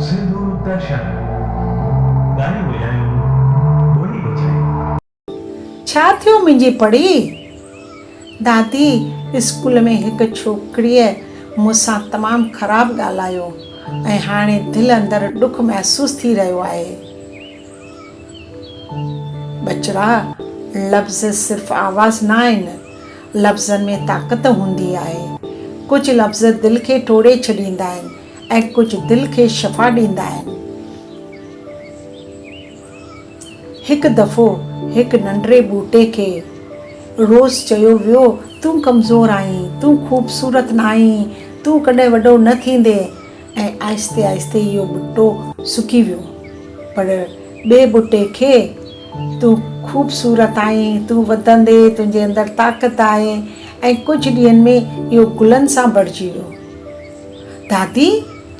سنڌو درشن، ڳايون وڄايون، ٻولي بچايون. ڇا ٿيو منهنجي پڙي؟ دادي، اسڪول ۾ هڪ ڇوڪريء مون سان تمام خراب ڳالهايو ۽ هاڻي دل اندر ڏک محسوس ٿي رهيو آهي. ٻچڙا، لفظ صرف آواز نه آهن، لفظن ۾ طاقت هوندي آهي. ڪجهه لفظ دل کي ٽوڙي ڇڏيندا آهن ۽ ڪجهه دل کي شفا ڏيندا آهن. هڪ دفعو هڪ ننڍڙي ٻوٽي کي روز چيو ويو، تون ڪمزور آهين، تون خوبصورت ناهين، تون ڪڏهن وڏو نه ٿيندين ۽ آهستي آهستي اهو ٻوٽو سڪي ويو. پر ٻئي ٻوٽي کي تون خوبصورت آهين، تون وڌندي، تنهنجي اندر طاقت آهي ۽ ڪجهه ڏينهن ۾ اهو گلن سان ڀرجي ويو. دادي،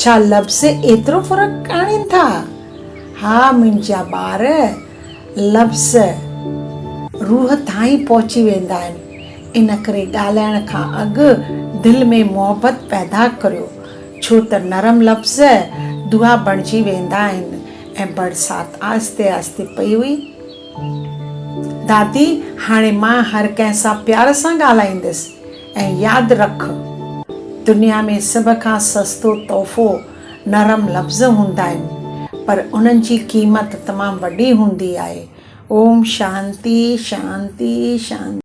ڇا لفظ ايترو فرق آڻين ٿا؟ ها منهنجا ٻار، لفظ روح تائين پهچي ويندا آهن، ان ڪري ڳالهائڻ کان اڳ دل ۾ محبت پيدا ڪريو، ڇو ته نرم لفظ دعا بڻجي ويندا آهن ۽ برسات آهستي آهستي پئي هئي. دادي، هاڻي مان هر ڪنهن سان پيار سان ڳالهائيندس ۽ ياد رک، دنيا ۾ سڀ کان سستو تحفو نرم لفظ هوندا آهن پر انهن جي قيمت تمام وڏي هوندي آهي. اوم شانتي شانتي شانتي.